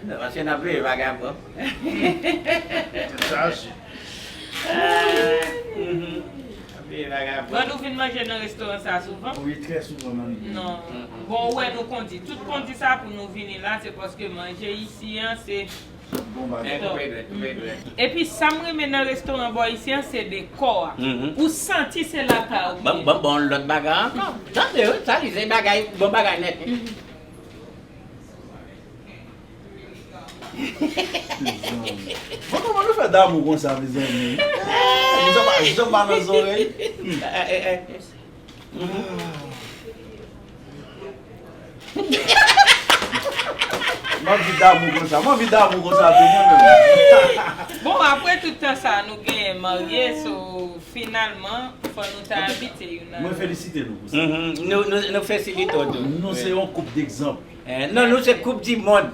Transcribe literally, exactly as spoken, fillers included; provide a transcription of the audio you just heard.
Non, paske n ap veye vagabon. Sa se. Mhm. N ap veye vagabon. Grann, ou vin manje nan restoran sa souvan? Wi, trè souvan menm. Non. Bon, ou wè nou kondi. Tout kondi sa pou nou vini la, se paske manje isi an, se Bon Men bagay. koupe dwèt, koupe dwèt. Epi sa m renmen nan restoran bò isi an, se dekò a. Mhm. Ou santi se lakay ou. Bon, bon, bon, lòt bagay ankò. Tande, wi, sa li se bagay, bon bagay nèt. Bon, kòman nou fè damou konsa, mezanmi? Mizanmi pa nan zòrèy. Eh, eh, eh. M anvi damou konsa, m anvi damou konsa tou mwen menm. Bon, apre tout tan sa nou genyen marye, so finalman, fò nou ta abitye youn a Mwen lòt. Felisite nou pou sa. Mhm. Nou, nou, nou felisite w tou. Nou se yon koup degzanp. Eh, non, nou se koup di mond.